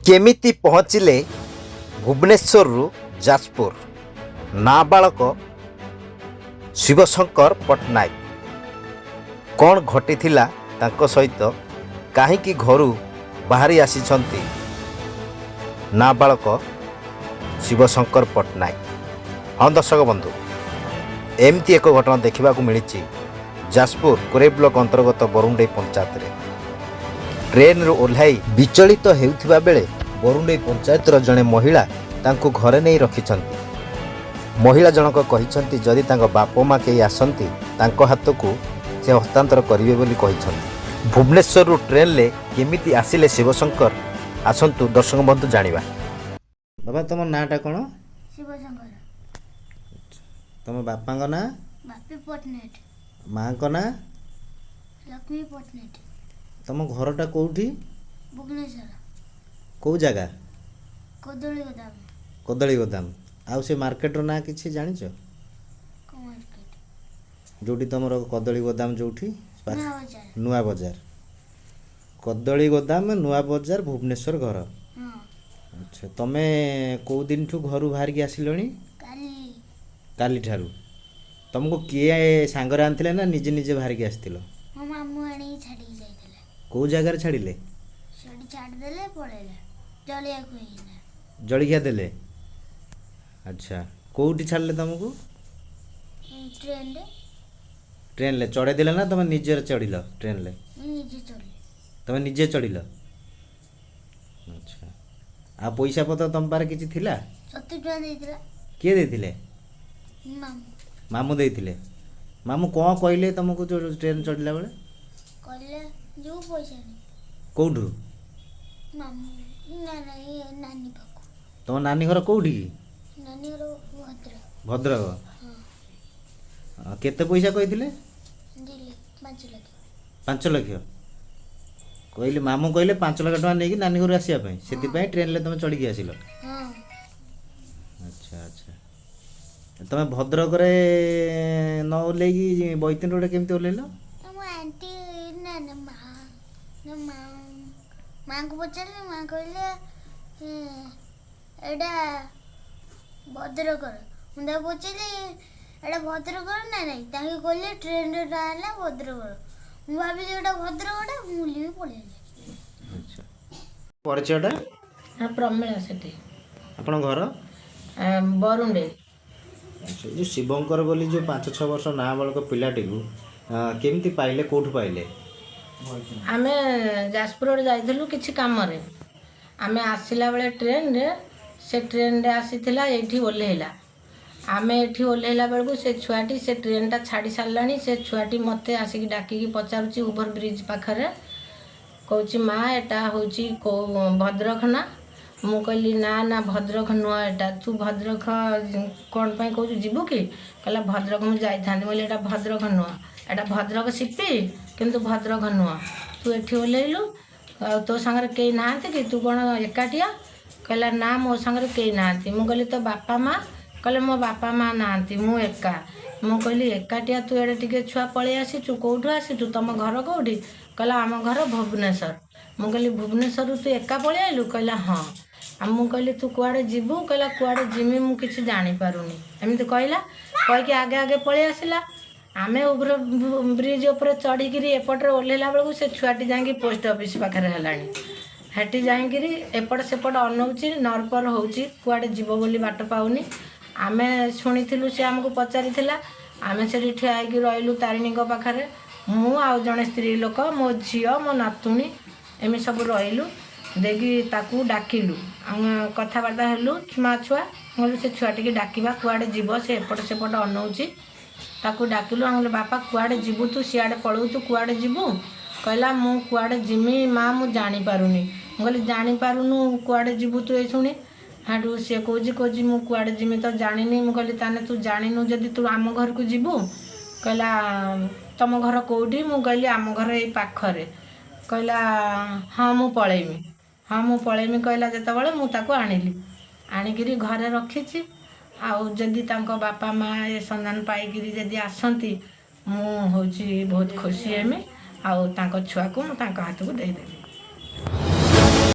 କେମିତି ପହଞ୍ଚିଲେ ଭୁବନେଶ୍ୱରରୁ ଯାଜପୁର ନାବାଳକ ଶିବଶଙ୍କର ପଟ୍ଟନାୟକ? କ'ଣ ଘଟିଥିଲା ତାଙ୍କ ସହିତ? କାହିଁକି ଘରୁ ବାହାରି ଆସିଛନ୍ତି ନାବାଳକ ଶିବଶଙ୍କର ପଟ୍ଟନାୟକ? ହଁ ଦର୍ଶକ ବନ୍ଧୁ, ଏମିତି ଏକ ଘଟଣା ଦେଖିବାକୁ ମିଳିଛି ଯାଜପୁର କୋରେଇ ବ୍ଲକ ଅନ୍ତର୍ଗତ ବରୁଣ୍ଡେଇ ପଞ୍ଚାୟତରେ। ଟ୍ରେନ୍ରୁ ଓହ୍ଲାଇ ବିଚଳିତ ହେଉଥିବା ବେଳେ ବରୁଣ୍ଡେଇ ପଞ୍ଚାୟତର ଜଣେ ମହିଳା ତାଙ୍କୁ ଘରେ ନେଇ ରଖିଛନ୍ତି। ମହିଳା ଜଣକ କହିଛନ୍ତି, ଯଦି ତାଙ୍କ ବାପା ମା କେହି ଆସନ୍ତି, ତାଙ୍କ ହାତକୁ ସେ ହସ୍ତାନ୍ତର କରିବେ ବୋଲି କହିଛନ୍ତି। ଭୁବନେଶ୍ୱରରୁ ଟ୍ରେନ୍ରେ କେମିତି ଆସିଲେ ଶିବଶଙ୍କର, ଆସନ୍ତୁ ଦର୍ଶକ ବନ୍ଧୁ ଜାଣିବା। ବାବା, ତୁମ ନାଁଟା କ'ଣ? ଶିବଶଙ୍କର। ତୁମ ବାପାଙ୍କ ନାଁ? ବାପି ପଟ୍ଟନାୟକ। ମାଙ୍କ ନାଁ? ଲକ୍ଷ୍ମୀ ପଟ୍ଟନାୟକ। ତୁମ ଘରଟା କେଉଁଠି? ଭୁବନେଶ୍ୱର। କେଉଁ ଜାଗା? କଦଳୀ ଗୋଦାମ। କଦଳୀ ଗୋଦାମ। ଆଉ ସେ ମାର୍କେଟର ନାଁ କିଛି ଜାଣିଛ? କୋଉ ମାର୍କେଟ? ଯେଉଁଠି ତୁମର କଦଳୀ ଗୋଦାମ ଯେଉଁଠି। ନୂଆ ବଜାର। ନୂଆ ବଜାର। କଦଳୀ ଗୋଦାମ, ନୂଆ ବଜାର, ଭୁବନେଶ୍ୱର ଘର। ହଁ। ଆଚ୍ଛା, ତମେ କେଉଁ ଦିନଠୁ ଘରୁ ବାହାରିକି ଆସିଲଣି? କାଲି। କାଲିଠାରୁ। ତମକୁ କିଏ ସାଙ୍ଗରେ ଆଣିଥିଲେ ନା ନିଜେ ନିଜେ ବାହାରିକି ଆସିଥିଲ? ମୋ ମାମୁଁ ଆଣିକି ଛାଡ଼ିକି ଯାଇଥିଲେ। କେଉଁ ଜାଗାରେ ଛାଡ଼ିଲେ? ସେଠି ଛାଡ଼ିଦେଲେ, ପଳେଇଲେ ଜଳିଆ ଖୁଆଇକିନା। ଜଳଖିଆ ଦେଲେ। ଆଚ୍ଛା, କେଉଁଠି ଛାଡ଼ିଲେ ତମକୁ? ଟ୍ରେନରେ। ଟ୍ରେନରେ ଚଢ଼େଇ ଦେଲେ ନା ତମେ ନିଜେ ଚଢ଼ିଲ ଟ୍ରେନରେ? ମୁଁ ନିଜେ ଚଢ଼ିଲି। ତମେ ନିଜେ ଚଢ଼ିଲ। ଆଚ୍ଛା, ଆଉ ପଇସା ପତ୍ର ତମ ପାଖରେ କିଛି ଥିଲା? 70 ଟଙ୍କା ଦେଇଥିଲା। କିଏ ଦେଇଥିଲେ? ମାମୁଁ। ମାମୁଁ ଦେଇଥିଲେ। ମାମୁଁ କ'ଣ କହିଲେ ତମକୁ ଯେଉଁ ଟ୍ରେନ୍ ଚଢ଼ିଲା ବେଳେ? କହିଲେ ଯୋଉ ପଇସା ନେଇ। କେଉଁଠୁ? ମାମୁଁ, ନା ନା, ଇଏ ନାନୀ ପାଖକୁ। ତମ ନାନୀ ଘର କେଉଁଠି କି? ନାନୀ ଘର ଭଦ୍ରକ। ଭଦ୍ରକ। ହଁ। କେତେ ପଇସା କହିଥିଲେ? ଦେଲେ 5 ଲକ୍ଷ। 5 ଲକ୍ଷ କହିଲେ। ମାମୁଁ କହିଲେ 5 ଲକ୍ଷ ଟଙ୍କା ନେଇକି ନାନୀ ଘରୁ ଆସିବା ପାଇଁ। ସେଥିପାଇଁ ଟ୍ରେନରେ ତମେ ଚଢ଼ିକି ଆସିଲ? ହଁ। ଆଚ୍ଛା, ତମେ ଭଦ୍ରକରେ ନ ଓହ୍ଲେଇକି ବୈତରଣୀ ରୋଡ଼ରେ କେମିତି ଓହ୍ଲେଇଲ? ମୋ ଆଣ୍ଟି, ନା ନା, ମା ନା, ମା, ମାଙ୍କୁ ପଚାରିଲି। ମା କହିଲେ, ଏଇଟା ଭଦ୍ରକର। ମୁଁ ତାକୁ ପଚାରିଲି, ଏଇଟା ଭଦ୍ରକର ନା ନାଇଁ? ତାଙ୍କେ କହିଲେ ଟ୍ରେନରେ ନାଁ ହେଲା ଭଦ୍ରକର। ମୁଁ ଭାବିଲି ଏଇଟା ଭଦ୍ରକଟା, ମୁଁ ବୁଲିକି ପଳେଇଲି। ଆଚ୍ଛା, ପରିଚୟଟା? ହଁ, ପ୍ରମିଳା ସେଠି। ଆପଣଙ୍କ ଘର? ବରୁଣ୍ଡେ। ଆଚ୍ଛା, ଏ ଯେଉଁ ଶିବଙ୍କର ବୋଲି ଯେଉଁ 5-6 ବର୍ଷ ନାବାଳକ ପିଲାଟିକୁ କେମିତି ପାଇଲେ? କେଉଁଠୁ ପାଇଲେ? ଆମେ ଯାଜପୁର ରୋଡ଼ ଯାଇଥିଲୁ କିଛି କାମରେ। ଆମେ ଆସିଲା ବେଳେ ଟ୍ରେନରେ, ସେ ଟ୍ରେନରେ ଆସିଥିଲା, ଏଇଠି ଓହ୍ଲେଇଲା। ଆମେ ଏଠି ଓହ୍ଲେଇଲା ବେଳକୁ ସେ ଛୁଆଟି, ସେ ଟ୍ରେନଟା ଛାଡ଼ି ସାରିଲାଣି। ସେ ଛୁଆଟି ମୋତେ ଆସିକି ଡାକିକି ପଚାରୁଛି ଓଭର ବ୍ରିଜ୍ ପାଖରେ, କହୁଛି, ମା, ଏଟା ହେଉଛି କେଉଁ ଭଦ୍ରକ ନା? ମୁଁ କହିଲି, ନା ନା, ଭଦ୍ରକ ନୁହଁ ଏଟା। ତୁ ଭଦ୍ରକ କ'ଣ ପାଇଁ କହୁଛୁ, ଯିବୁ କି? କହିଲା, ଭଦ୍ରକ ମୁଁ ଯାଇଥାନ୍ତି। ମୁଁ କହିଲି, ଏଇଟା ଭଦ୍ରକ ନୁହଁ, ଏଇଟା ଭଦ୍ରକ ସିଟି କିନ୍ତୁ ଭଦ୍ରକ ନୁହଁ। ତୁ ଏଠି ଓହ୍ଲେଇଲୁ ଆଉ ତୋ ସାଙ୍ଗରେ କେହି ନାହାନ୍ତି କି? ତୁ କ'ଣ ଏକାଟିଆ? କହିଲା, ନା, ମୋ ସାଙ୍ଗରେ କେହି ନାହାନ୍ତି। ମୁଁ କହିଲି, ତୋ ବାପା ମା? କହିଲେ, ମୋ ବାପା ମା ନାହାନ୍ତି, ମୁଁ ଏକା। ମୁଁ କହିଲି, ଏକାଟିଆ ତୁ ଏଡ଼େ ଟିକେ ଛୁଆ ପଳେଇ ଆସିଛୁ, କେଉଁଠୁ ଆସିଛୁ, ତମ ଘର କେଉଁଠି? କହିଲା, ଆମ ଘର ଭୁବନେଶ୍ୱର। ମୁଁ କହିଲି, ଭୁବନେଶ୍ୱରରୁ ତୁ ଏକା ପଳେଇ ଆଇଲୁ? କହିଲା, ହଁ। ଆଉ ମୁଁ କହିଲି, ତୁ କୁଆଡ଼େ ଯିବୁ? କହିଲା, କୁଆଡ଼େ ଯିମି ମୁଁ କିଛି ଜାଣିପାରୁନି। ଏମିତି କହିଲା, କହିକି ଆଗେ ଆଗେ ପଳେଇ ଆସିଲା। ଆମେ ଓଭର ବ୍ରିଜ୍ ଉପରେ ଚଢ଼ିକିରି ଏପଟରେ ଓହ୍ଲେଇଲା ବେଳକୁ ସେ ଛୁଆଟି ଯାଇକି ପୋଷ୍ଟ ଅଫିସ୍ ପାଖରେ ହେଲାଣି। ସେଠି ଯାଇକିରି ଏପଟ ସେପଟ ଅନଉଛି, ନରପର ହେଉଛି, କୁଆଡ଼େ ଯିବ ବୋଲି ବାଟ ପାଉନି। ଆମେ ଶୁଣିଥିଲୁ ସେ ଆମକୁ ପଚାରିଥିଲା। ଆମେ ସେଠି ଠିଆ ହେଇକି ରହିଲୁ ତାରିଣୀଙ୍କ ପାଖରେ। ମୁଁ ଆଉ ଜଣେ ସ୍ତ୍ରୀ ଲୋକ, ମୋ ଝିଅ, ମୋ ନାତୁଣୀ, ଏମିତି ସବୁ ରହିଲୁ। ଦେଇକି ତାକୁ ଡାକିଲୁ, ଆମେ କଥାବାର୍ତ୍ତା ହେଲୁ ମା ଛୁଆ। ମୁଁ କହିଲି, ସେ ଛୁଆଟିକି ଡାକିବା, କୁଆଡ଼େ ଯିବ ସେ, ଏପଟ ସେପଟ ଅନଉଛି। ତାକୁ ଡାକିଲୁ। ଆମେ କହିଲୁ, ବାପା, କୁଆଡ଼େ ଯିବୁ? ତୁ ସିଆଡ଼େ ପଳଉଛୁ, କୁଆଡ଼େ ଯିବୁ? କହିଲା, ମୁଁ କୁଆଡ଼େ ଯିମି ମା, ମୁଁ ଜାଣିପାରୁନି। ମୁଁ କହିଲି, ଜାଣିପାରୁନୁ କୁଆଡ଼େ ଯିବୁ ତୁ ଏଇ ଶୁଣି? ହେଠୁ ସିଏ କହୁଛି, ମୁଁ କୁଆଡ଼େ ଯିମି ତ ଜାଣିନି। ମୁଁ କହିଲି, ତାହେଲେ ତୁ ଜାଣିନୁ ଯଦି ତୁ ଆମ ଘରକୁ ଯିବୁ? କହିଲା, ତମ ଘର କେଉଁଠି? ମୁଁ କହିଲି, ଆମ ଘର ଏଇ ପାଖରେ। କହିଲା, ହଁ, ମୁଁ ପଳେଇମି। ହଁ, ମୁଁ ପଳେଇମି କହିଲା ଯେତେବେଳେ, ମୁଁ ତାକୁ ଆଣିଲି, ଆଣିକିରି ଘରେ ରଖିଛି। ଆଉ ଯଦି ତାଙ୍କ ବାପା ମା ଏ ସନ୍ଧାନ ପାଇକିରି ଯଦି ଆସନ୍ତି, ମୁଁ ହେଉଛି ବହୁତ ଖୁସି ହେମି ଆଉ ତାଙ୍କ ଛୁଆକୁ ମୁଁ ତାଙ୍କ ହାତକୁ ଦେଇଦେବି।